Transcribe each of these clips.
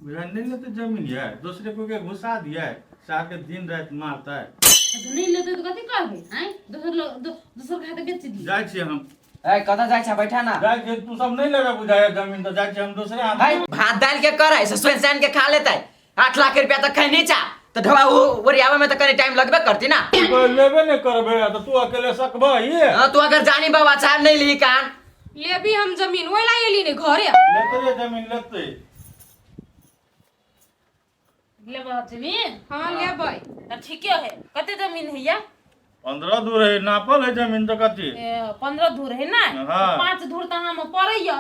बुझा नहीं लेते जमीन ये दूसरे को के घुसा दिया सार के दिन रात मारता है। तऽ नहि लेतै तऽ कथी कहबै आँय? दोसर लोग दोसर के हाथे बेच दियै। जाइ छियै हम। ए, कतऽ जाइ छ? बैठा ना। जाइ छियै, तू सब नहीं लेबे बुझाय जमीन तऽ जाइ छियै हम दूसरे हाथ। है भात दाल के करे से सोन सान के खा लेतै। 8 लाख रुपया तऽ खैनी छा तऽ ढोआ ओ ओरियावे में तऽ कनी टाइम लगबे करती ना। तू लेबे नहीं करबे तऽ तू अकेले सकबही। हाँ, तू अगर जानी बाबा साहब नहीं ली कान। लेबी हम जमीन ओहि ला एली नहीं घरे। लेते रे जमीन लेते। लेबै जमीन? हाँ लेबै। तऽ ठीके है। कते जमीन है या? 15 दूर है नापल है जमीन तो कथी? ए, 15 धूर है ना? हाँ। 5 धूर तऽ अहाँमे पड़ैया।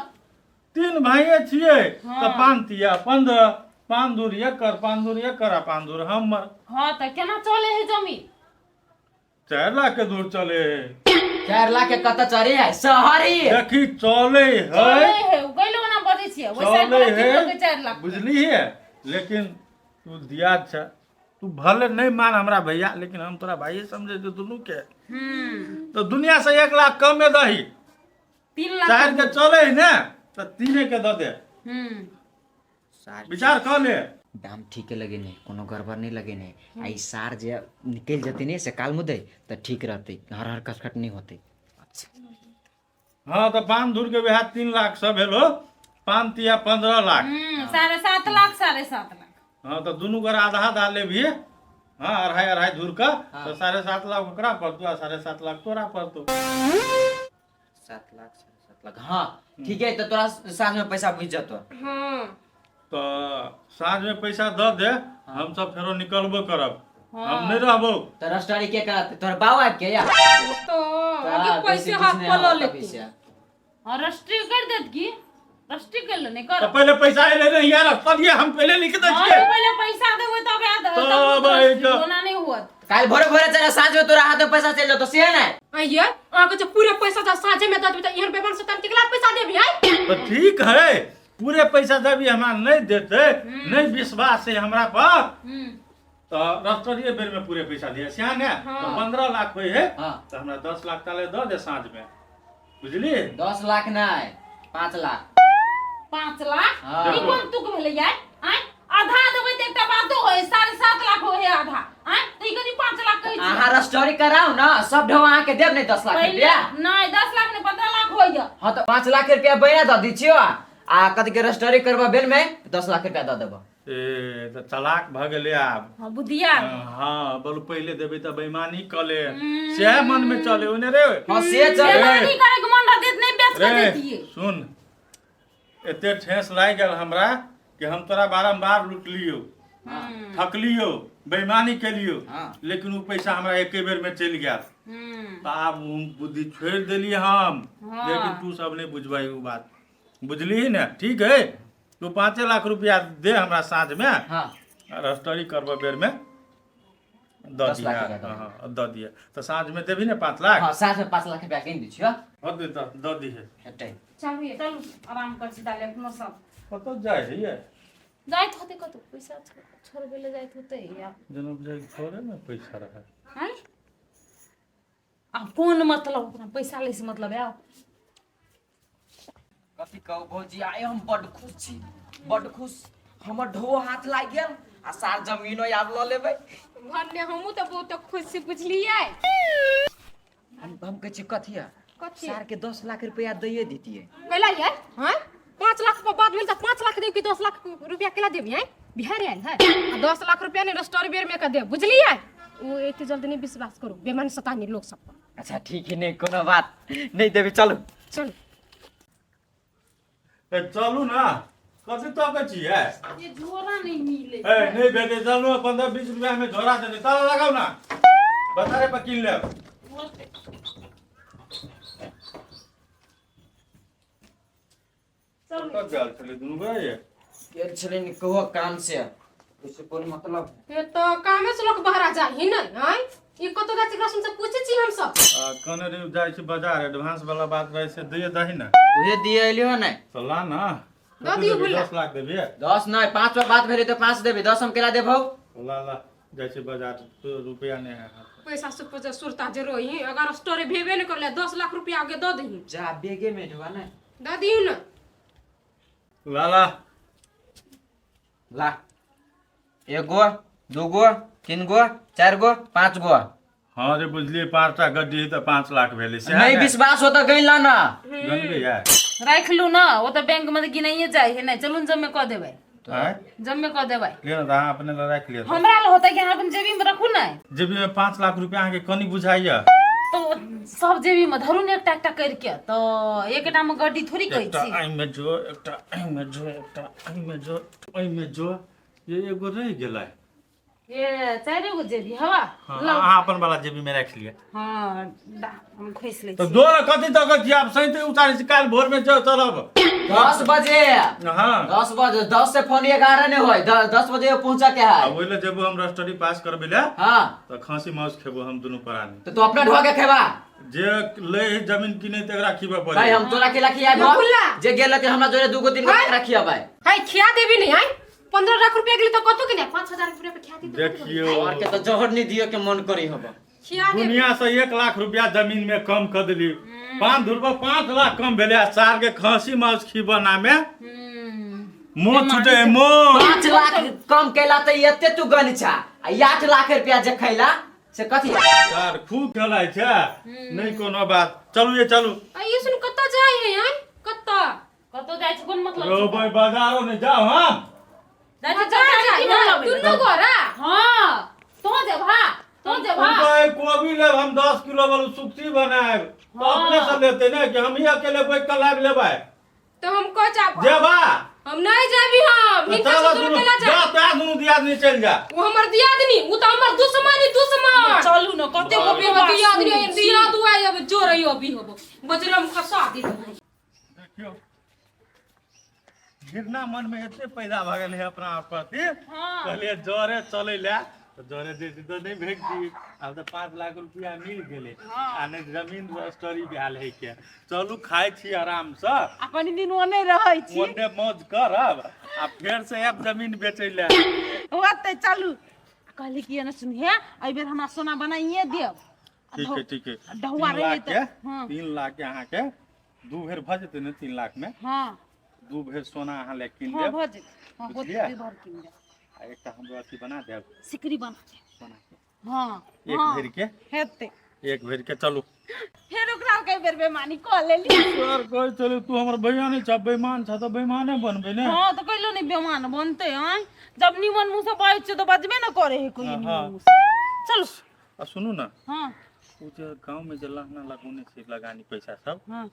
3 भाइये छियै हाँ। तऽ 5 तिया 15, 5 दूर एकर, 5 दूर एकर आ 5 दूर हमर। हाँ तऽ केना चले है जमीन? 4 लाख के दूर चले है। 4 लाख के कतऽ चढ़े है? शहर ही। देखी चले है। चले है, उ गइलो ओना बजै छियै। ओहि साइड चले वाला है, किनलकै 4 लाख। बुझली है, लेकिन तू दिया छ, तू भले नहीं मान हमरा भैया, लेकिन हम तोरा भाई समझे छियौ दुनू के। तो दुनिया से 1 लाख कमे दही। 3 लाख 4 के चले है ने तो 3 के the they. विचार कर ले। दाम ठीके लगे नहीं, कोनो गड़बड़ नहीं लगे नहीं। आ ई सार जे निकल जते नहीं से काल मुदे तो ठीक रहते, हर हर खटखट नहीं होते। हाँ तो 5 धूर के वएह 3 लाख सब भेलो, 5 तिया 15 लाख। 7.5 लाख, 7.5 लाख। हाँ तो दुनू गोरा आधा आधा लेबही। हाँ अढ़ाई अढ़ाई धूर का तो 7.5 लाख ओकरा पड़तो आ 7.5 लाख तोरा पड़तो। 7 लाख, 7.5 लाख। हाँ ठीक है, तो तोरा साँझ में पैसा बुझ जतो। हाँ। तो साँझ में पैसा the they, हम सब फेरो निकलबो करब। हम नहीं रहबो। तो रस्टरी के करत तोर बाप आबि के या? तो तोरा आगे बेसी पैसे कुछ हाथ नहीं पर ल होता लेती। पैसा। हाँ, रजिस्ट्री कर देत की? रजिस्ट्री कर ले, नहीं कर। तो पहले पैसा एले नहीं यार, तब ये हम पहले लिख दे हाँ, छियै। तो पहले पैसा देबै तब आयत, तब तब आयत। रजिस्ट्री होना नहीं होत। काल्हि भोरे भोरे चला, साँझ में तोरा हाथ में पैसा चलि जेतौ, से नहि? आइये, अहाँके जे पूरे पैसा जब साँझे में दऽ देबै तऽ एहन बेमान शैतान केकरा पैसा देबही, आँय? तो ठीक है, पूरे पैसा जब हमरा नहीं देते, नहीं विश्वास है हमरा पर, तो रजिस्ट्रीये बेर में पूरे पैसा दिया, सियान है? हाँ। तो 15 लाख होय है, हाँ। तो हमरा 10 लाख ताले the they साँझ में, बुझली? 10 लाख नहीं, 5 लाख। 5 लाख? हाँ। ई कोन तुक भेलै यार? आँय? आधा देबै तऽ एकटा बातो होय, 7.5 लाख होय है आधा। आँय? तऽ ई कथी 5 लाख कहै छियै? अहाँ रजिस्ट्री कराउ ना, सब ढो अहाँ के देब नहीं 10 लाख पहिले रुपया? नहीं, 10 लाख नहीं, 15 लाख होय। हाँ तो 5 लाख रुपया बना दऽ दै छियौ, आ कथी के रजिस्ट्री करबा बेल में 10 लाख रुपया दऽ देबो। ए तऽ चलाक भऽ गेलै आब। हाँ, बुधिया। हाँ, बोलू पहिले देबै तऽ बेईमानी कऽ ले, सएह मन में चले ओने रे। हाँ, से चले। बेईमानी करे के मन रहतै तऽ नहि बेच कऽ रे, देतियै। सुन, एते ठेस लागि गेल हमरा कि हम तोरा बारम्बार लुटलियौ, ठकलियौ, बेईमानी केलियौ, लेकिन ओ पैसा हमरा एके बेर में चलि गेल। तऽ आब हम बुद्धि छोड़ि देलियै हम, लेकिन तू सब नहि बुझबै ओ बात, बुझलिही ने? ठीक है, तू 5 लाख रुपया दे हमरा साँझ में। हाँ। रजिस्ट्री करबऽ बेर में दऽ 10 लाख दिहे। रुपया दऽ। हाँ, दऽ दिहे। तऽ साँझ में देबही ने 5 लाख? हाँ, साँझ में 5 लाख रुपया गिन दै छियौ। हाँ, दे दऽ दिहे। हेतै। चलू, चलू, आराम कर छी दाले अपनो सब। कतऽ जाइ है? जाइत होतै कतौ, पैसा छोड़बै लए जाइत होतै या जेना बुझाइ घरे में पैसा रहै। आँय? आ कोन मतलब अपना पैसा लै से मतलब आउ। कथी कहू भौजी, आइ हम बड्ड खुश छी, बड्ड खुश। हमर ढो हाथ लागि गेल आ सार जमीनो आब लऽ लेबै। भन्ने हमहूँ तऽ बहुत खुश छी, बुझलियै? हम कहै छी कथी है? कथी? सार के 10 लाख रुपया दैये दितियै। कैला यै? हाँ, 5 लाख पर बात भेल तऽ 5 लाख देब कि 10 लाख रुपया केला देब? हैं, बिहार आयल है? आ 10 लाख रुपया नहि, रजिस्टर बेर में के देब, बुझलियै? ओ एते जल्दी नहि विश्वास करू बेमान शतानी लोक सब पर। अच्छा ठीक है, नहीं कोनो बात नहीं देबी, चलू। चलू। ए चलू ना, कथी तकै छियै? ये झोरा नहीं मिले। ए नहीं भेटे, चलू 15-20 रुपया में झोरा देने, ताला लगाउ ना, बाजारे पर कीन लेब। कतऽ गेल छलै दुनू गोरा ये? गेल छलै नि कहो काम से, ओइसे कोन मतलब? ये तो कामे से लोग बहरा जाही नै, आँय? ई कतौ जाइ छै, एकरा सुन से पूछै छी हम सब। आ, कहने रही जाइ छी बाजार, एडवांस वाला बात रहै से दिए दही ने। उहे दिए एलियो ने। तो ला ना। दऽ दियौ कते देबही? बुला। 10 लाख देबही? 10 नहि, 5 पर बात भेलै तऽ 5 देबी, 10 हम केला देबहौ? ला ला, जाइ छी बाजार, तो रुपया नहि है हाथ में। पैसा से पैसा सुरता जे रही, अगर स्टोरी भेबे नहि करले 10 लाख रुपया आगे दऽ दही। जा बेगे में ढुआ ने। दऽ दियौ ने। ला ला। ला एगो दूगो तीन गो चारि गो पाँच गो। हाँ रे बुझलिए, 5टा गड्डी तऽ 5 लाख भेलै से। नहीं विश्वास हो तऽ गैन ला ना। गनबै यार। राखि लू ना, ओ तऽ बैंक में तऽ गिनाइए जाइ है। नहि चलू ने, जमे कऽ देबै। आँय? जमे कऽ देबै। ले ने तऽ अहाँ अपने लए राखि लिअ। हमरा लए होतै कि अहाँ अपन जेबी में रखू ने। जेबी में 5 लाख रुपया अहाँके कनी बुझाइया? तऽ ओ सब जेबी में धरू ने एकटा एकटा करिके, तऽ एकटा में गड्डी थोड़ी कहै एकटा छी। एहिमे जो, एकटा एहिमे जो, एकटा एहिमे जो, एहिमे जो, ये एगो रहि गेलै। ये चारि गो जेबी हवा। हाँ, अहाँ अपन वाला जेबी में राखि लिअ। हाँ, दा, हम खोसि लै तऽ छी। दो ने, कथी तक छी आब सैंते उतारै छी, काल्हि भोर में जो चलब। 10 बजे। हाँ। 10 बजे, 10 से फोन 11 नहीं होय, 10 बजे पहुंचा के है। आ ओहि लए जेबो हम रजिस्ट्री पास करबै लए। हाँ। तऽ खाँसी मांस खेबो हम दुनू प्राणी। तो तू अपना ढोआ के खेबा। जे ले है जमीन किने तकरा खिबे पड़े। भाई हम तोरा केला खियाबो। भुल्ला। जे गेल रहते हमरा जोरे दूगो तीन गो तकरा खियाबै। है खिया देबी नहीं है, 15 लाख रुपया गेलै तऽ कतौ के नहीं, 5000 रुपया पे खिया दी। देखियो और के तो जहर नहीं दियो के मन करी हब। खिया देबी। दुनिया से 1 लाख रुपया जमीन में कम कर दिली, 5 रुपया 5 लाख कम भेलै आ सार के खांसी मांस खिबना में मुँह छूटे है मुँह। 5 लाख कम कैला तऽ एते तू गन छा, आ 8 लाख रुपया जे खैला से कथी? सार खूब खेलाइ छै। नहीं कोनो बात, चलू ये चलू। आ ये सुन, कतऽ जाइ है आय, कतऽ? कतौ जाइ छै, कोन मतलब? रोबै बाजारो नहीं जाओ हम। जाइ छै, बाजार तरकारी जाइ कीनऽ है, लबै। दुनू गोरा। हाँ, तो जेबहा, तो जेबहा। हम तो एक कोबी लेब, हम 10 किलो वाला सुक्ती बनाएब तो अपने से लेते ने कि हम ही अकेले बैठ के लाबि लेबै। तो हम कह जाब। जेबा। हम नहीं जाबी, हम तो हिनका चल से दुनू केला जा जा। तो दुनू दियादनी चलि जा। वो हमर दियादनी, वो तो हमर दुश्मन ही दुश्मन। चलू ने, कते वो गो भी हमर दियादनी, दियादु आई अब जोर आई अभी होबो बजरम खसा दी। देखियौ घृणा मन में एते पैदा भऽ गेल है अपना आप प्रति। कहलियै जरे चलै लए तऽ जरे जे छै तऽ नहि भेटती। आब तऽ 5 लाख रुपया मिल गेलै आ नहि जमीन रजिस्ट्री भेल है के, चलू खाइ छी आरामसँ आ कनि दिन ओने रहै छी। ओने मौज करब आ फेर से आयब जमीन बेचै लए। ओतै चलू। कहली कि ने सुनिहे, एहि बेर हमरा सोना बनाइए देब। ठीक है ठीक है। ढौआ 3 रहै लाख तऽ के हाँ। 3 लाख के अहाँके 2 भेर भऽ जेतै ने? 3 लाख में हाँ। 2 भेर सोना अहाँ लए कीन हाँ लेब। भऽ जेतै, हाँ होतै। बुझलियै? 2 भर कीन देब। आ एकटा हमरो अथी बना देब। सिकरी बना देब। सोना के। हाँ। 1 हाँ, भेर के। हेतै। 1 भेर के। चलू। फेर ओकरा कई बेर बेमानी कऽ लेली। सर कहै छलै तू हमर भैया नहि छ, बेईमान छ तऽ बेईमाने बनबै ने। हाँ तऽ कहलो नहीं बेमान बनते। आय जब निमन मुँह से बाजै छियै तऽ बजबे ने करे है कोई हाँ, निमन हाँ। मुँह से। चलू। आ सुनू ने। हाँ। ओ जे गाँव में जे लहना लगौने छै लगानी पैसा सब, हाँ।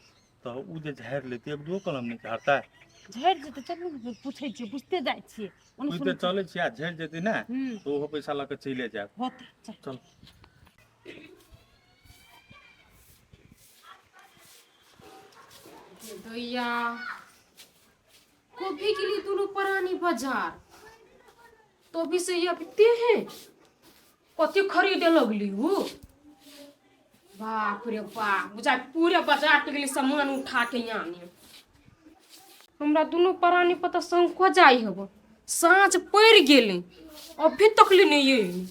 तऽ ओ जे झाड़ि लेतै, एक दूओ कलम नहि झाड़तै? झड़ि जेतै। चलू ने, पूछै छियै, बुझते जाइ छियै ओने। बुझते चलै छियै आ झड़ि जेतै ने तऽ ओहो पैसा लऽ कऽ चलि जायब। होतै, चल। चल। दैया, कभी के लिए दोनों प्राणी बाजार तो अभी से ये अबिते हैं, कथी खरीदे लगली हूँ? बाप रे बाप, बुझा पूरे बाजार के लिए सामान उठा के आने। हमरा दुनू प्राणी पता शंको जाई हब, साँझ पड़ि गेलै, अभी तक ले नहीं अयली।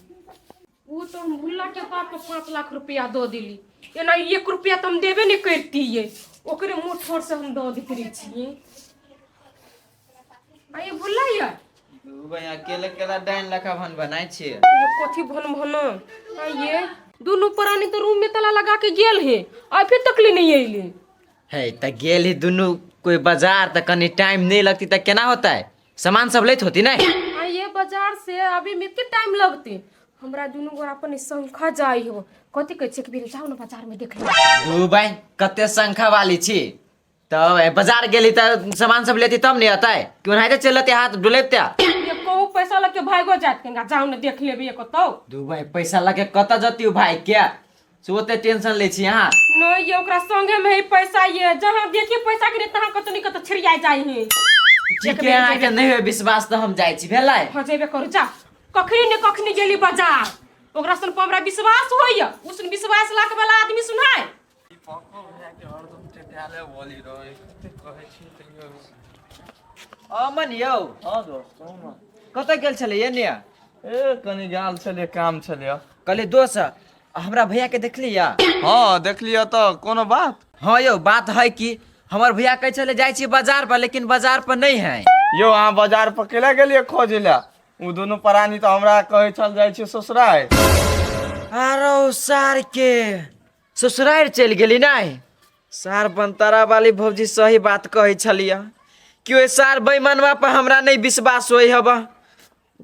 ओ तो हम भुल्ला के बाप के 5 लाख रुपया दऽ देली, एना 1 रुपया तऽ हम देबे नहि करितियै, ओकरे मुँह ठोर से हम दऽ दैत रहै छियै। आ ये भुल्ला ये। भैया अकेले केला डाइन लखा भन बनाइ छियै। ये कथी भन भन? आ ये दुनू प्राणी तो रूम में ताला लगा के गेल हे, अभी तक ले नहीं अयले। है तऽ गेल ही दुनू कोई बाजार तऽ कनी टाइम नहीं लगती तऽ केना होतै? सामान सब लैत होती नहीं? आ ये बाजार से अभी में एते टाइम लगते? हमरा दुनू गोरा अपन शंखा जाई हो, कथी कहै छियै? एक बेर जाउ ने बाजार में देख ले। दू भाई कते शंखा वाली छी तब बाजार गेली तऽ सामान सब लेती तब नहीं अतै कि ओनाहिते चलते हाथ डुलेते? ये कहू पैसा लके भागो जात केंगा, जाउ ने देख लेबे कतौ। दू भाई पैसा लके कतऽ जती भाई के से ओते टेंशन लै छी अहाँ? नहीं ये ओकरा संगे में है पैसा, ये जहाँ देखिए पैसा के तहाँ कतौ नहीं कतौ छिड़िया जाय है। ठीक है, अहाँके नहीं होय विश्वास तऽ हम जाइ छी, भेलै? हाँ जेबे करू, जा। कखनी ने कखनी गेली बाजार, ओकरा सन पर हमरा विश्वास होइया, उ सुन विश्वास लाख वाला आदमी सुनाय। अमन यौ। हँ दोस्त, कहू ने। कतऽ गेल छलियै ने? ए कनि गेल छलियै, काम छलियै। कहलियै दोस्त, हमरा भैया के देखलियै? हँ देखलियै। तऽ कोनो बात? हाँ यौ, बात है कि हमर भैया कहै छलै जाइ छी बाजार पर, लेकिन बाजार पर नहीं है। यौ अहाँ बाजार पर केला गेलियै खोजै लए? ओ दुनू प्राणी तऽ हमरा कहै छल जाइ छै ससुरारि। आरो सार के ससुरारि चलि गेली नहि? सार बनतारा वाली भौजी सही बात कहै छलियै कि ओहि सार बेईमानवा पर हमरा नहि विश्वास होइ हबा।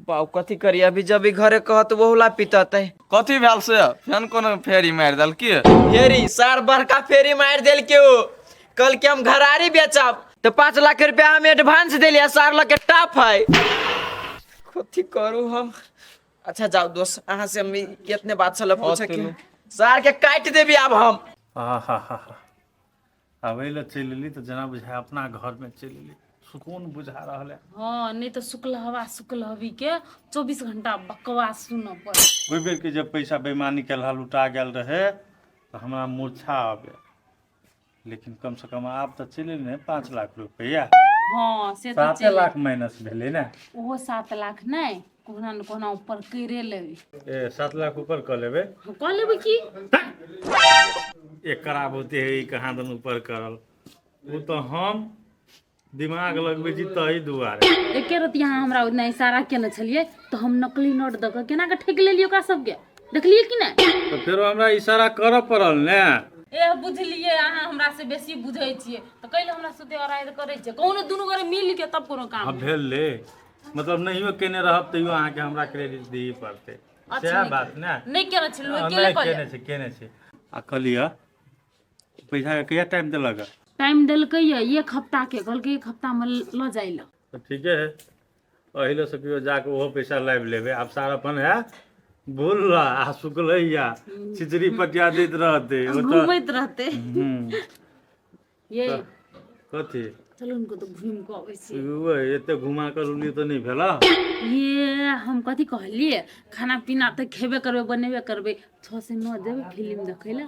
बाउ कथी करी अभी जब भी घरे कहत ओहुला पिततै। कथी भेल से? फेन कोनो फेरी मारि देल की? फेरी सार बड़का फेरी मारि देल के ओ। कल के हम घरारी बेचब तो 5 लाख रुपया हम एडवांस देलियै, सार लग के टाप है। कथी करू हम? अच्छा जाओ दोस्त, अहाँ से हम कितने बात छल पूछे के। सार के काटि देबी आब हम। हा हा हा हा, आबै लए चलि एली तऽ जेना बुझाय अपना घरमे चलि एली, सुकून बुझा रहल है। हाँ, नहीं तो शुक्ल हवा शुक्ल हवी के 24 घंटा बकवास सुनऽ पड़े। ओहि बेरके जब पैसा बेईमानी केलहा लुटा गेल रहे तऽ हमरा मूर्छा आबे, लेकिन कम से कम आब तऽ चलि एलै ने 5 लाख रुपैआ। हाँ से तऽ 7 लाख माइनस भेलै ने। ओहो 7 लाख नहि, कोहुना ने कोहुना ऊपर करिए लेबै। ए 7 लाख ऊपर कऽ लेबै? हाँ, कऽ लेबै की। एकर आब होते है कहाँ दन ऊपर करल, ओ तऽ हम दिमाग लगबै छी तही दुआरे। एके रति अहाँ हमरा ओहिना इशारा केने छलियै तऽ हम नकली नोट दऽ कऽ केना कऽ ठकि लेलियै ओकरा सबके, देखलियै कि नहि? तऽ फेरो हमरा इशारा करऽ पड़ल ने। ए बुझलियै, अहाँ हमरा से बेसी बुझै छियै तऽ कैले हमरा से अराइर करै छियै? कोनो दुनू गोरे मिल के तब कोनो काम। हाँ भेल ले, मतलब नहियो केने रहब तैयो अहाँके हमरा क्रेडिट दिअ पड़तै, सएह बात ने? नहि केने छलियै, हाँ, अकेले नहि कऽ केने छै, केने छै। आ कहलियै पैसा के कहिया टाइम देलक? टाइम देलकै ये 1 हफ्ता के, कहलकै 1 हफ्ता में लऽ जाइ लए। तऽ ठीके है, एहि से केओ जाके ओहो पैसा लाबि लेबै। आब सार अपन है भूल आ सुखलैया खिचड़ी पटिया दैत रहतै, ओ तऽ घूमैत रहतै। ये कथी? चलू उनको तो घूम के अबै छी। ओए, एते घुमा कऽ लुली तऽ नहि भेल। ये हम कथी कहलियै, खाना पीना तऽ खेबे करबै, बनेबे करबै, 6 से 9 जेबै फिल्म देखै लए।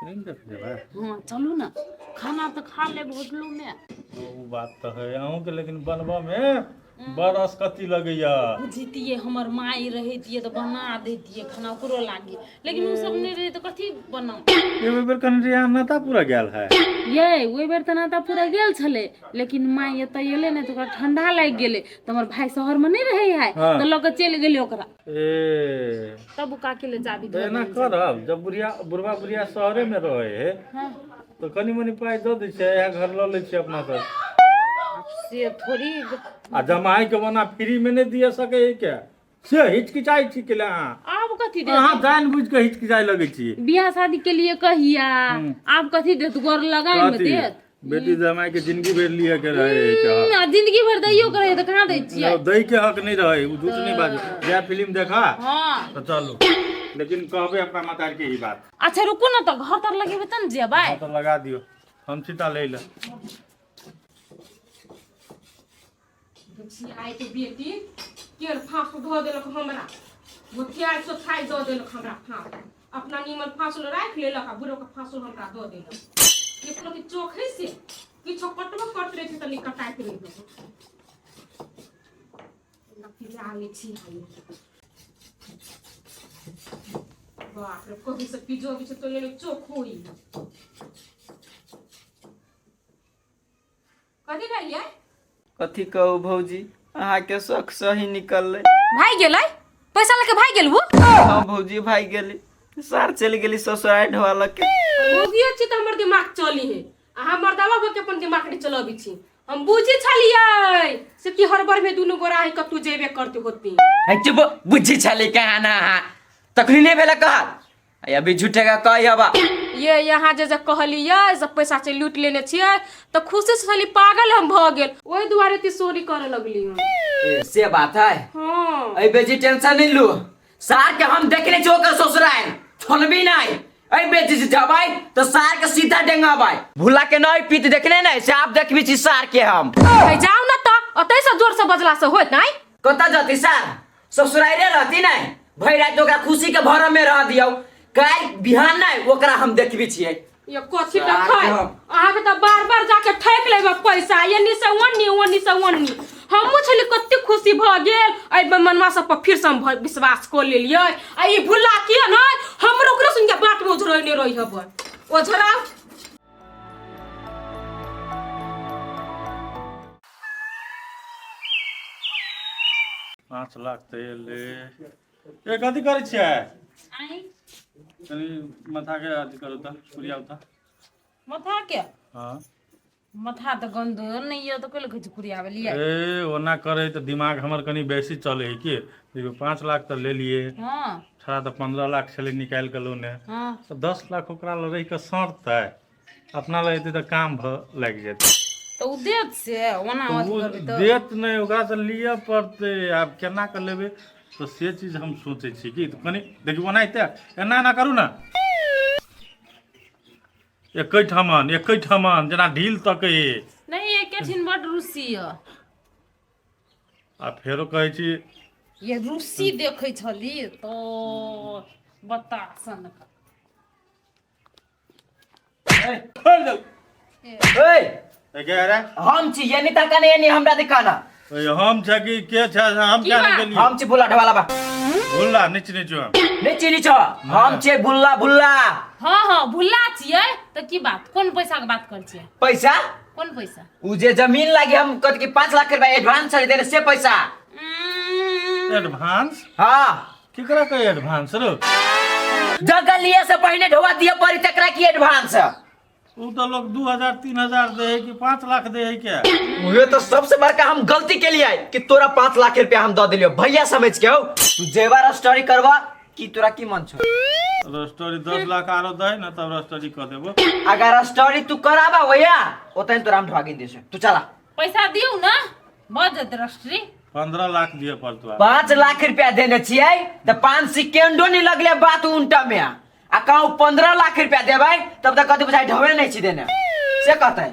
फिल्म देखै जेबै? हाँ चलू ने, खाना तऽ खा लेब होटलो में। ओ बात तऽ है अहूँके, लेकिन बनबऽ में बड़ असकती लगैया। बुझतियै हमर माई रहितियै तऽ बना दैतियै खाना ओकरो लागी, लेकिन ओ सब नहि रहै तऽ कथी बनाउ। एगो बेर कनि रिया नाता पूरा गेल है। ये ओहि बेर तऽ नाता पूरा गेल छलै, लेकिन माई एतऽ एलै ने तऽ ओकरा ठंडा लागि गेलै, तऽ हमर भाई शहरमे नहि रहै है हाँ। तऽ लऽ कऽ चलि गेलै ओकरा। ए तब ओ काकी ले चाबी तऽ एना करब, जब बुढ़िया बुढ़बा बुढ़िया शहरे में रहे है हाँ। तऽ कनि मनि पाइ दऽ दै छियै, इएह घर लऽ लै छियै अपना सब। से थोड़ी आ जमाई के ओना फ्री में नहि दिअ सकै है के, से हिचकिचाइ छी के अहाँ? आब कथी देत? अहाँ जानि बुझि कऽ हिचकिचाइ लगै छी। बियाह शादी के लिए कहिया आब कथी देत? गोर लगाइ में कथी? देत? बेटी जमाई के जिंदगी भरि लिए के रहे है के हक। आ जिंदगी भरि दैयो के रहै तऽ कहाँ दै छियै? दै के हक नहि रहे, ओ झूठ नहि बाजू। जा फिल्म देखा। हाँ तऽ चलू, लेकिन कहबै अपना मातारी के ई बात। अच्छा रुकू ने, तऽ घर तर लगेबै तब ने जेबै। हाँ, तऽ लगा दियौ, हम सीता लै लए। आइ के बेटी केर फांस धऽ देलक हमरा, भुतिया सोथाइ दऽ देलक हमरा फांस। अपना नीमन फांसुल राखि लेलक आ बुढ़ो के फांसुल हमरा दऽ देलक। केकरो के चोख है से किछो कटबो करत रहै छै तऽ नहि कटाइत रहै छै। पिजाबै छी हम। बाप रे, कभी से पिजोबै छै तो नहि चोख होई। कथी भेलियै? कथी कहू भौजी, अहाँके शौक सही निकललै। भागि गेलै पैसा लऽ के, भागि गेल वो। हाँ भौजी, भागि गेली, सार चलि गेली ससुरारि ढोआ लऽ के। मोगियो छी तऽ हमर दिमाग चली है, अहाँ मर्दावा हो के अपन दिमाग नहि चलबै छी। हम बुझी छलियै से कि हड़बड़ में दुनू गोरा है कतू जेबे करते होती। है चुप, बुझी छली कहाँ ना अहाँ तखनी नहि भेल कहल, आ अभी झूठे का कही हवा। ये यहाँ जे जे कहलियै सब पैसा से लूट लेने छियै तऽ खुशी से छली पागल हम भऽ गेल, ओहि दुआरे ती चोरी करे लगली हम। ए, से बात है? हाँ। एहि बेजी टेंशन नहीं लू, सार के हम देखने छी ओकर ससुराल छोड़बी नहीं। एहि बेजी से जबै तो सार के सीधा डेंगाबै, भूला के नहीं पीत देखने नहीं से आप देखबी छी सार के हम। ए, जाउ न तऽ ओतै से जोर से बजला से होत नहीं। कतऽ जती सार? ससुराले रहती नहीं, भरि राति ओकरा खुशी के भरम में रह दियौ, काल्हि बिहान नहीं ओकरा हम देखबी छियै। ये कथी सार देखै? के हम। अहाँके तऽ बार बार जाके ठकि लेबै पैसा, एन्नी से ओन्नी, ओन्नी से ओन्नी। हमहूँ छली कते खुशी भऽ गेल, एहि बेमनवा सब पर फिर से हम विश्वास कऽ लेलियै। आ ई भुल्ला किया नहि हमरो ओकरो सुनके बाट में ओझरैने रही हबै, ओझराउ। 5 लाख तऽ एलै। ए, कथी करै छियै? आँय? कनि माथाके अथी करू तऽ, कुरियाउ तऽ। माथा के? हँ। माथा तऽ गन्दो नहि यऽ, तऽ कैले कहै छी कुरियाबै लिए? ए, ओना करै तऽ दिमाग हमर कनि बेसी चलै है की। देखियौ, 5 लाख तऽ लेलियै। छड़ा तऽ 15 लाख छलै निकालि कऽ लोने। तऽ 10 लाख ओकरा लग रहि कऽ सड़तै, अपना लग एतै तऽ काम भऽ लागि जेतै। तऽ ओ देत से ओना? तऽ अथी ओ करबै तऽ देत नहि, ओकरा तऽ लिअ पड़तै। आब केना कऽ लेबै, तऽ से चीज हम सोचै छी कि कनि देखियौ, ओनाहिते एना एना करू ने, एके ठमन, एके ठमन, जेना ढील तकै। नहि, एके ठिन बड रुसी यऽ। आ फेरो कहै छी। ये रूसी देखै छली तऽ बतासन। छोड़ि दौ। ओए। ए रे। हम छी, ये नहीं ताका नहीं, ये हमरा दिखाना। ओए, हम छै कि के छै? हम की क्या नहि बात? गेलियै। हम छी बुला ढवाला बा। भुल्ला नीच नीच। नहीं चिनी छ, हम छी बुल्ला बुल्ला। हँ हँ, भुल्ला छियै तऽ की बात? कोन पैसा के बात करै छियै? पैसा। कोन पैसा? उ जे जमीन लागी हम कत की 5 लाख रुपया एडवांस छड़ी देने से पैसा। एडवांस? हाँ। केकरा कहे एडवांस रो? जगह लिए से पहले ढोवा दिए पड़ी तकरा की एडवांस। उ तऽ लोग 2000 3000 दे है कि 5 लाख दे है क्या? उहे तो सबसे बड़का हम गलती के लिए कि तोरा 5 लाख रुपया हम दऽ दिलियो भैया समझ के। हो तू जेवर स्टोरी करवा कि तोरा की मन छौ? रजिस्ट्री 10 लाख आरो दे ने, तब रजिस्ट्री कऽ देबो। अगर स्टोरी तू कराबा भैया, ओतन तोरा हम ढोआ गिन देछो, तू चला। पैसा दियौ ने, भऽ जेतै रजिस्ट्री। 15 लाख दिए पड़तो। 5 लाख रुपया देने छियै तऽ 5 सेकेंडो नहीं लगले बात उनटा में, आ कहूँ 15 लाख रुपया देबै तब तऽ कथी बुझाइ ढोवे नहीं छी देने से कहते।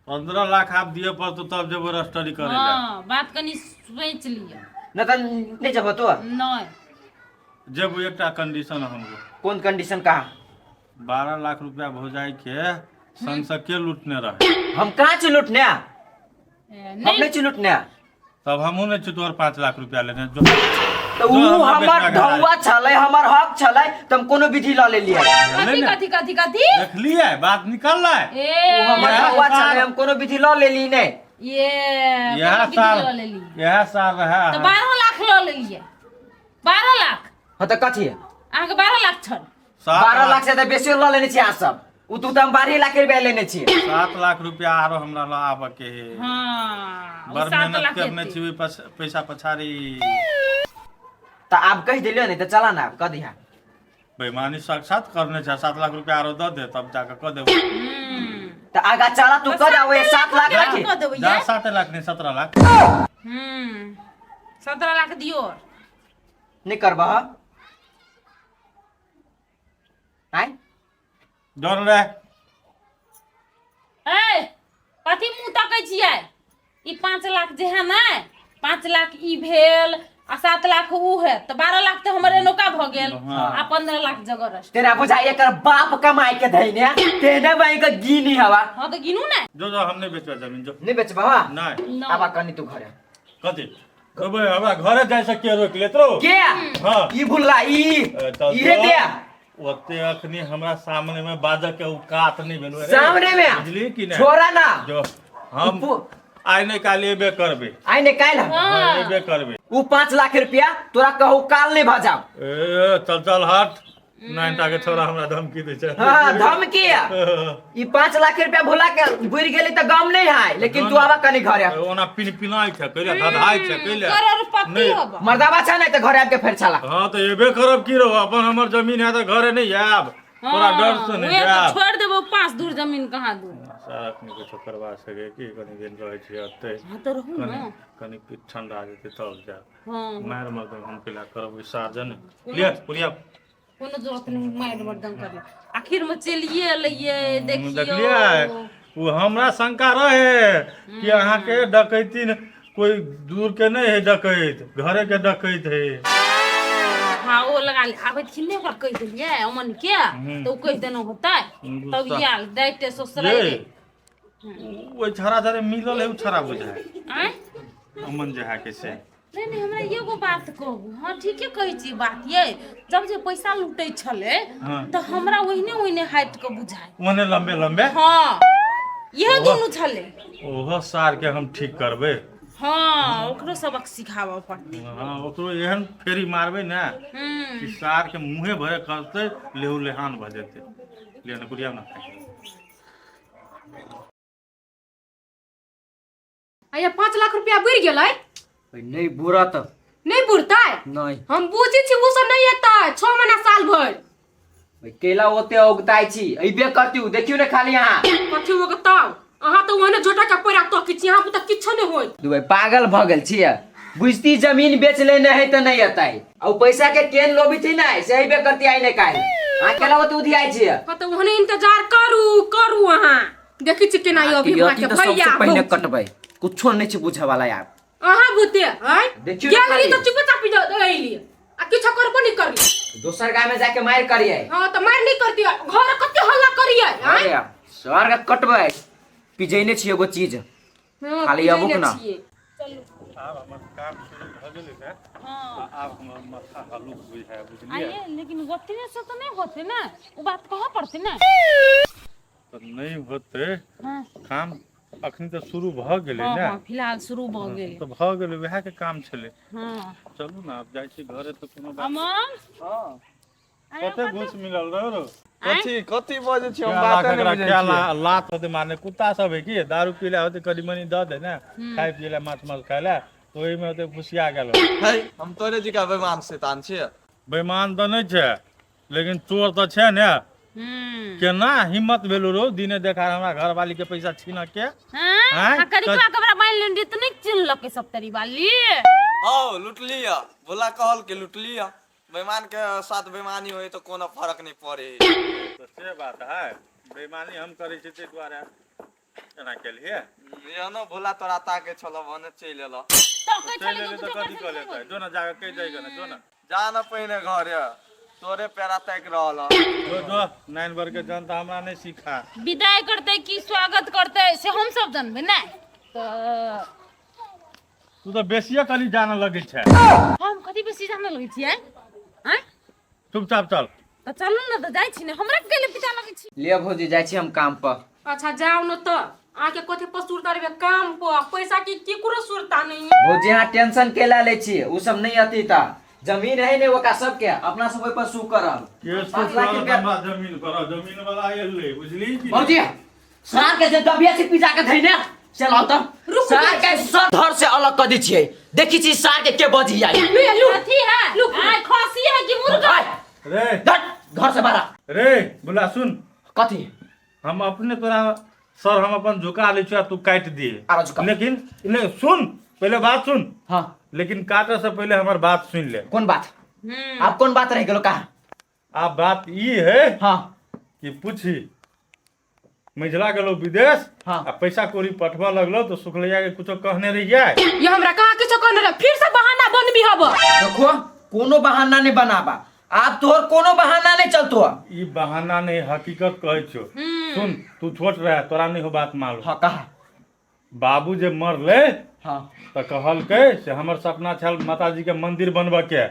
15 लाख आब दिए पड़तो, तब जेबो रजिस्ट्री करे ला। हँ, बात कनि सोचि लिअ। न तऽ नहीं जब तो। नहि। जेबो, एकटा कंडीशन हमरो। कोन कंडीशन कहा? 12 लाख रुपया भौजाई के संग से के लूटने रहे? हम कहाँ छी लूटने? ए, हम नहि। नहीं छी लूटने। तब हमहूँ नहि छी तोहर 5 लाख रुपया लेने जो। तऽ जो उ हमरा हमर बेटा के ढौआ छलै, हमर हक छलै, तऽ हम कोनो विधि लऽ लेलियै। कथी? ने। कथी कथी कथी? देखलियै, बात निकललै। ए। उ हमर इएह ढौआ साल- छलै, हम कोनो विधि लऽ लेली नहि। ये इएह कोनो विधि साल लऽ लेली? इएह साल रहे। तऽ 12 लाख लऽ लेलियै, 12 लाख? हँ तऽ कथी? अहाँके 12 लाख छल। 7 12 लाख से तऽ बेसी लऽ लेने छियै अहाँ सब। उ तू तऽ हम 12 लाख रुपया लेने छियै। 7 लाख रुपया आरो हमरा लऽ आबऽ के है। हँ, ओ बड़ 7 मेहनत लाख करने हेतै। छी ओहि पैसा पछाड़ी। तऽ आब कहि देलियौ ने, तऽ चला ने, आब कऽ दिहा। बेईमानी साक्षात करने छै। 7 लाख रुपया आरो दऽ दे, तब जाके कऽ देबो। तऽ आगा चला, तू कऽ दे, ओहे 7 लाख रखी। कऽ देबै। जा। ये 7 लाख नहि, 17 लाख। 17 लाख दियौ। नहि करबह आँय? डर रे। ए, कथी मुँह तकै छियै? ई 5 लाख जे है ने, 5 लाख ई भेल आ 7 लाख ऊ है, तऽ 12 लाख तऽ हमर एनौका भऽ गेल। आ 15 लाख जगह रस्ट। तेरा बुझाइ एकर बाप कमाइ के धैने तेने बाई के गिनी हवा। हँ, तऽ गिनू ने। जो जो, हम नहि बेचबै जमीन, जो। नहि बेचबह? नहि। आबा कनि तू घरे। कथी कहबै? हमरा घरे जाइ से के रोकि लेत रौ? के? हँ। ई भुल्ला ई। ए, तऽ इहे जो, दे। ओते अखनी हमरा सामने में बाजऽ के औकात नहीं भेलो रे। सामने में? बुझली कि नहि? छोड़ा ना। जो, हम आइ नहि काल्हि एबे करबै। आइ ने काल्हि। हँ, एबे करबै। उ 5 लाख रुपया तोरा कहू काल नहीं भजाओ। ए, चल चल, हट। नाइनटा के छोरा हमरा धमकी दै छै। हाँ, धमकी है। ई 5 लाख रुपया भुला के बुर गेली तऽ गम नहीं है, लेकिन तू आबा कनी घरे। ओना पिन पिनाइ छै कैले, धधाइ छै कैले। करोड़पति नहि। हब। मर्दाबा छै नहीं तऽ घरे आबि के फेर छाला। हाँ, तऽ एबे करब की रहो? अपन हमर जमीन है तऽ घरे नहीं आयब? तोरा डर से नहीं उहे तऽ जायब। छोड़ि देबो पाँच दूर जमीन, कहाँ दूर। सारा अखनी कुछो करवा सके की? कनी दिन रहै छी एतै। हाँ, तऽ रहू कनी ने। कनी पीठ ठंडा जेतै तब जायब। मारि मरदम हम केला करब विसर्जन लिअ पुरिया। कोनो जरूरत नहीं मारि मर्दम करले, आखिर में चलिए एलियै, देखियौ। देखलियै, ओ हमरा शंका रहे कि अहाँके डकैती न- कोई दूर के नहीं है डकैत, घरे के डकैत है। हाँ, ओ लगा ले आबै थिन ने, ओकरा कहि देलियै अमन के, तऽ ओ कहि देने होतै तब गुस्सा। आयल डायरेक्टे ससुराल। ये ओहि छड़ा जरे मिलल है, ओ छड़ा बुझाय। आँय? अमन जे है के से। नहि नहि, हमरा एगो बात कहू। हँ, ठीके कहै छी बात ये। जब जे पैसा लूटै छलै तऽ हमरा ओहिने ओहिने हाइट के बुझाय। ओने लंबे लंबे। हँ, इहे दुनू छलै। ओहो सार के हम ठीक करबै। हँ, ओकरो सबक सिखाबऽ पड़तै। हँ, ओकरो एहन फेरी मारबै ने कि सार के मुँहे भरे खसतै, लेहू लेहान भऽ जेतै। ले ने गुड़िया ने। आया 5 लाख रुपया बुड़ि गेलै। नहीं बुरत। नहीं बुड़तै? नहीं। हम बुझै छी, ओ सब नहीं एतै 6 महीना साल भरि। केला ओते औगताइ छी, अइबे करती, देखियो ने खाली अहाँ। कथी ओगताउ? अहाँ तऽ ओहने झोटा के पैरा तकै छी, अहाँ तऽ किछो नहि होइत। दुबई पागल भऽ गेल छियै, बुझती जमीन बेच लेने है तऽ नहीं एतै, आ उ पैसा के केन लोभी थी ना से अइबे करती आइ ने काल्हि। अहाँ केला ओते उधियाइ छियै? हाँ, तऽ ओहने इंतजार करू करू, अहाँ देखै छी केना ई अभी अथी के तऽ भैया सबसे पहिने भौजी। कटबै, कुछो नहीं छै बुझे वाला यार। अहाँ बुते आँय? देखियौ ने गेल रही खाली। तऽ चुपे चापी अयली आ किछो करबो नहीं करली। दोसर गाय में जाके मार करियै। हाँ, तऽ मारि नहीं करती, घर कते हल्ला करियै आँय? अरे सर के कटबै, पिजैने छी एगो चीज। हाँ, खाली अबुक पिजैने ना। छियै। आब हमर काम शुरू भऽ गेलै ने। हँ। आब हमर माथा हल्लुक बुझाय, बुझलियै? आइए, लेकिन ओतने से तऽ नहि होतै ने, ओ बात कहऽ पड़तै ने। तऽ नहि होतै। हँ। काम अखन तऽ शुरू भऽ गेलै हँ। ने। हँ, फिलहाल शुरू भऽ गेलै। तऽ भऽ गेलै, वएह के काम छलै। हँ। चलू ने, आब जाइ छी घरे तऽ कोनो बात। अमन। हँ। कते घूस मिलल रहो रो? कथी कथी बजै छी? हम क्या बाते लाख नहि एकरा बुझै क्या छियै। लात होते मारने, कुत्ता सब है की, दारू पी ले होते, कनी मनी दऽ दे ने खाय पिए ला, माछ मांस खाय ला, तऽ ओहिमे होते फुसिया गेल होते। है, हम तोरे जिका बेमान शैतान छियै? बेईमान तऽ नहि छै, लेकिन चोर तऽ छै ने। केना हिम्मत भेलो रो दिने देखार हमरा घरवाली के पैसा छीन के? हाँ। आँय? आ करिकवा कपड़ा बान्हि लेने रही तऽ नहि चिन्हलकै सब तरी वाली। हौ, लुटली यऽ, भोला कहल के लुटली यऽ। बेईमान के साथ बेईमानी होय तऽ कोनो फर्क नहीं पड़े। तऽ से बात है, बेईमानी हम करै छी ताहि दुआरे एना केलिए। एहनो भोला तोरा ताके छलो, भने चलि एलो। तऽ कहै चलि छलै एलै कि तऽ कुछो कथी करतै कऽ लेतै? जो ने, जाके कहि दै ने, जो ने। जा न पहिने घरे, तोरे पेरा ताकि रहल हँ। जो जो, नाइन बर के जनता हमरा नहि सिखा। विदाई करतै कि स्वागत करतै से हम सब जानबै ने तऽ। तू तऽ बेसिए कनि जानऽ लगै छै। हम कथी बेसी जानऽ लगै छियै आँय? चुपचाप चल। तऽ चलू ने, तऽ जाइ छी ने, हमरा के पिता लगै छी। ले भौजी, जाइ छी हम काम पर। अच्छा, जाउ ने तऽ, अहाँके कथी पर सुरता रहबै काम पर, पैसा की केकरो सुरता नहीं। भौजी, अहाँ टेंशन केला लै छी? उ सब नहीं अथी तऽ जमीन है ने ओकरा सबके, अपना सब ओहि पर सू करब। के 5 लाख रुपया। हमरा जमीन पर जमीन वाला एलै, बुझली कि? भौजी, सार के जे दबिया छै पिजा के धैने से लाउ तऽ। रुक। सार के सर धर से अलग कर दै छियै, देखी छी सार के के बजी आई। अथी है आँय, खसी है कि मुर्गा? रे। धट, घर से बाहर। रे बुला, सुन। कथी? हम अपने तोरा सर हम अपन झुका लै छियौ आ तू काटि दिए। आरो झुका। लेकिन ले सुन, पहिले बात सुन। हाँ। लेकिन काटे से पहिले हमर बात सुन ले। कोन बात? आब कोन बात रह गेलो कहा? आब बात ई है हाँ। कि पूछी, मझिला गेलो विदेश। हाँ। आ पैसा कौड़ी पठबऽ लगलो तऽ सुखलैया के कुछो कहने रहियै? ये हमरा कहाँ किछो कहने रहे? फिर से बहाना बनबी हब। देखो, कोनो बहाना नहीं बनाबा, आब तोहर कोनो बहाना नहीं चलतो। ई बहाना नहीं, हकीकत कहै छो। सुन, तू छोट रहे, तोरा नहीं हो बात मालूम। हाँ, कहा। बाबू जे मरले तऽ कहलकै से हमर सपना छल माताजी के मंदिर बनबऽ के।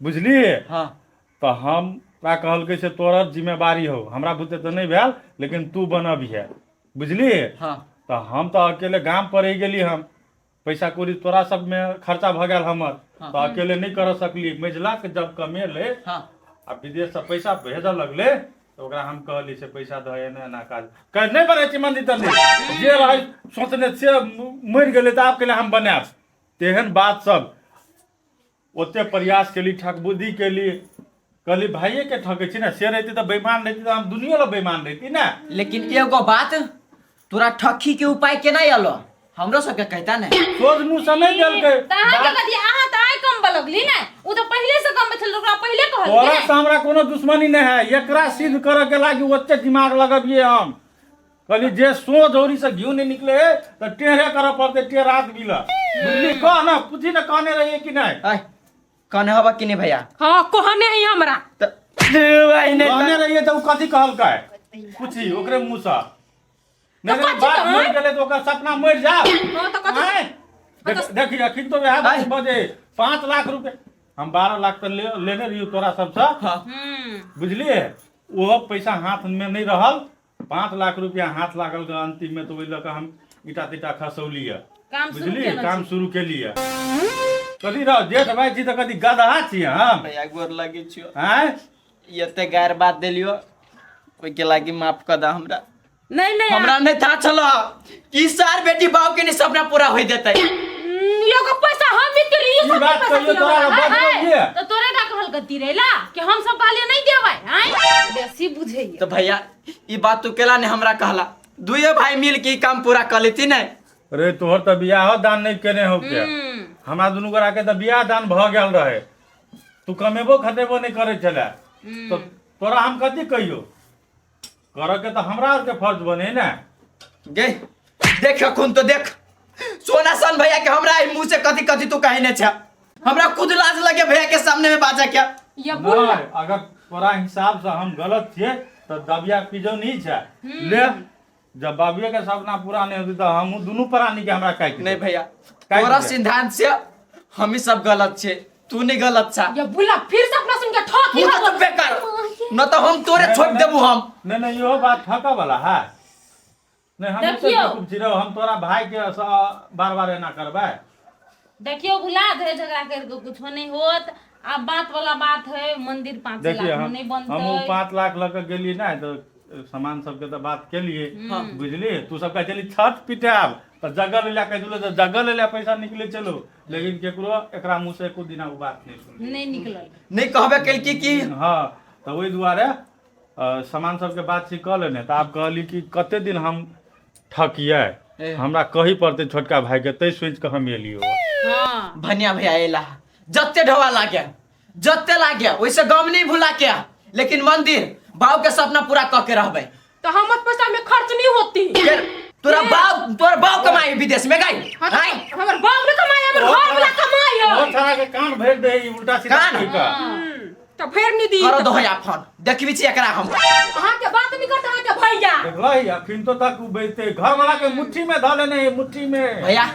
बुझलिए? हाँ। तऽ हमरा कहलकै से तोहर जिम्मेवारी हो, हमरा बुते तऽ नहि भेल, लेकिन तू बनबिहे, बुझलिए? हाँ। तऽ हम तऽ अकेले गाम पर रहि गेली, हम पैसा कौड़ी तोरा सबमे खर्चा भऽ गेल हमर। तऽ अकेले नहि कर सकली। मझिला के जब कमेलै आ विदेश से पैसा भेजऽ लगलै तऽ ओकरा हम कहली से पैसा दऽ, एना एना काज कह, नहि बनै छै मंदिर तंदिर, जे रहै सोचने से मरि गेलै, तऽ आब केले हम बनायब? तेहन बात सब ओते प्रयास केली, ठकबुद्धि केली, कहली भाइये के ठकै छी ने, से रहिती तऽ बेईमान रहिती तऽ हम दुनियो लए बेईमान रहिती ने। लेकिन एगो बात, तोरा ठक्की के उपाय केना एलो? हमरो सबके कहता ने। सोझ मुँह से नहि देलकै। तऽ अहाँके कथी? अहाँ तऽ आइ कमबऽ लगली ने, ओ तऽ पहिले से कमबै छलै, ओकरा पहिले कहलकै तोरा ने। से हमरा कोनो दुश्मनी नहि है, एकरा सिद्ध करऽ के लागी ओते दिमाग लगबियै। हम कहली जे सोझ औरी से घिउ नहि निकले है तऽ टेढ़े करऽ पड़तै, टेढ़ हाथ मिलऽ, बुझली? कह ने, पूछी ने, कहने रहियै कि नहि? आय, कहने हबा कि नहीं भैया? हाँ, कहने है हमरा। तऽ भाई नहीं। कहने रहियै तऽ ओ कथी कहलकै? पूछी ओकरे मुँह से। नहि तऽ नहि कथी बात कहै? मरि गेलै तऽ ओकर सपना मरि जा। हाँ, तऽ कथी? आँय? देखी, अखन तो वएह बात आँय? बजे 5 लाख रुपए, हम 12 लाख तऽ लेने रहियै तोरा सबसँ। बुझलिए? ओहो पैसा हाथ में नहीं रहल, 5 लाख रुपया हाथ लागल अंतिम में, तऽ ओहि लऽ कऽ हम ईटा तीटा खसौलियै। काम शुरू बुझली केने काम छी। शुरू केलियै। कथी रह जेठ भाई छी तऽ कथी गदहा छी हम? भैया, गोर लगे छियो। आँय? एते गायर बात देलियो, ओहिके लागी माफ कर दा हमरा। नहीं नहीं, हमरा नहीं था छलो कि सार बेटी बाप के नहीं सपना पूरा होई देतै। एगो पैसा हम भी तेरी ई बात कहियो तोरा बजलियै? तो तोरे का कहल गति रहेला कि हम सब कहलिए नहीं देबै। आँय, बेसी बुझैया। तो भैया, ई बात तू केला नहीं हमरा कहला? दुए भाई मिल के ई काम पूरा कर लेती नहीं? अरे, तोहर तऽ बियाहो दान नहीं केने हो के। हमरा दुनू गोरा के तऽ बियाह दान भऽ गेल रहे। तू कमेबो खटेबो नहीं करे छले, तो तोरा हम कथी कहियो? करऽ के तऽ हमरा आरके फर्ज बने ने। गे देख, अखुन तो देख सोना सन भैया के हमरा ई मुंह से कथी कथी तू कहे ने छे। हमरा खुद लाज लगे भैया के सामने में बाजा के। ये बुल नहीं, अगर तोरा हिसाब से हम गलत छियै तऽ दबिया पिजौ नहीं छै। ले, जब बाबुए के सपना पूरा नहीं होती तऽ हम दुनू प्राणी के हमरा काटि नहीं भैया, काटि तोरा दे। सिद्धांत से हम ही सब गलत छे, तू नहीं गलत छा। ये बुला फिर से अपना सुन के ठोक। तू तो चुप कर, न तो हम तोरे नहीं, छोड़ नहीं। देबू हम। नहीं नहीं, इहो बात ठका वाला है। नहीं, हम देखियौ। बेवकूफ छी रौ, हम तोरा भाई के बार बार एना करबै? देखियो बुला, धे झगड़ा करके कुछो नहीं होत। आब बात वाला बात है, मंदिर 5 देखिए, लाख में हम नहीं हम ओ बनते। 5 लाख लऽ के गेलियै ने तऽ सामान सबके तऽ बात केलियै, बुझलियै? तू सब कहै छली छत पिटायब तऽ जगह लै लए कहै छलौ तऽ जगह लै लए पैसा निकलै छलौ, लेकिन केकरो एकरा मुँह से एको दिना ओ बात नहि सुनलियै। नहीं निकलल। नहीं कहबे केलकी की। हँ, तऽ ओहि दुआरे सामान सबके बातचीत कऽ लेने। तऽ आब कहली कि कते दिन हम ठकियै? ए। हमरा कही पड़तै छोटका भाईके, तै सोचि कऽ हम एलियै। भनिया भैया एला, जत्ते ढोआ लागे, जत्ते लागे, ओइसे गम नहीं भुला के, लेकिन मंदिर बाबू के सपना पूरा कऽ के रहबै। तो हमर पैसा में खर्च नहीं होती। फिर तोरा बाप, तोरा बाप कमाई विदेश में गई? हाँ तो हाय। हमर बाप ने कमाई, हमर घर वाला कमाई है। ओ छड़ा के कान भरि दे ई उल्टा सीधा कान? कहि कऽ। तो फेर नहीं दी। करो दो भैया फोन, देखबी छी एकरा हम। अहाँ के बात नहीं करता अहाँ के भैया। देखलही, अखन तो तक उ बैठते घर वाला के मुट्ठी में धऽ लेने है, मुट्ठी में। भैया,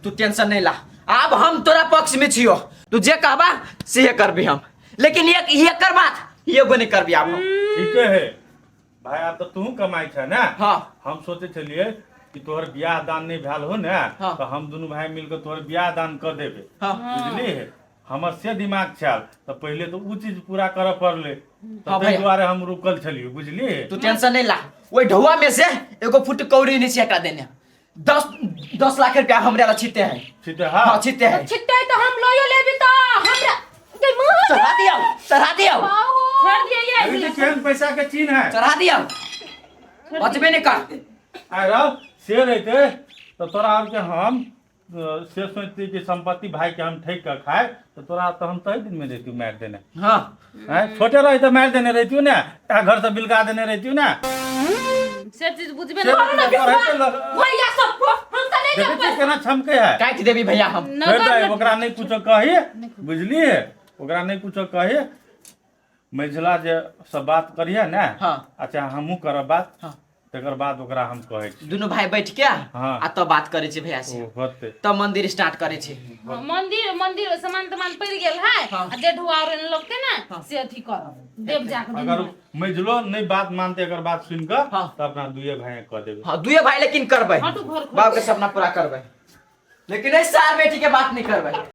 तू टेंशन नहीं ला, आब हम तोरा पक्ष में छियो। तू जे कहबा से करबी हम, लेकिन एक एकर बात एगो नहीं करबी आब हम। ठीके है भाई, आब तऽ तू कमाइ छ ने? हाँ। हम सोचे छलियै कि तोहर बियाह दान नहीं भेल हो ने, तऽ हम दुनू भाई मिलके तोहर बियाह दान कऽ देबै। बुझली, हमर से दिमाग छल तऽ पहिले तऽ उ चीज पूरा करऽ पड़लै, तऽ ताहि भैया। दुआरे हम रुकल छलियै, बुझली? तू टेंशन नहीं ला, ओहि ढौआ में से एगो फुट कौड़ी नहीं छै एकरा देने। 10 10 लाख रुपया हमरा ला छिते है। छिते? हाँ। हाँ, छिते है। छिट्टे तो हम लोयो लेबी तो हमरा गई माँ। चढ़ा दियो, चढ़ा दियो। छोड़ दिया ये। अभी तऽ केहन पैसा के चिन्ह है। चढ़ा दियो, बचबे नहीं कर। आइ रौ, से रहिते तऽ तोरा आरके हम से सोचती कि संपत्ति भाई के हम ठकि कऽ खाए, तऽ तोरा तऽ हम तही दिन में रहितियौ मारि देने। आँय, छोटे रही तऽ मारि देने रहितियौ ने, आ घर से बिलगा देने रहितियौ ने। से चीज बुझबे से ना। रहते भैया सबको हम तो नहीं। देखै छियै केना छमकै है। काटि देबी भैया हम। फेर तऽ ओकरा नहि कुछो कही, बुझलियै? ओकरा नहि कुछो कही। मझिला जे सब बात करिहे ने। अच्छा, हमहूँ करब बात। तकर बाद ओकरा हम कहै छी। दुनू भाई बैठ के आ तब बात करै छी भैया से। ओ होतै। तब मंदिर स्टार्ट करै छी। हाँ, मंदिर मंदिर सामान तमान पड़ गेल है। आ जे ढुआ और लगते ने, से अथी करब देव जाके दुनू अगर भाई। मझिलो नहि बात मानते, अगर बात सुनि कऽ, तऽ अपना दुए भाई कऽ देबै। हाँ, दुए भाई, लेकिन करबै। हाँ, तू घर खोल। बाप के सपना पूरा करबै, लेकिन एहि सार बेटी के बात नहीं करबै।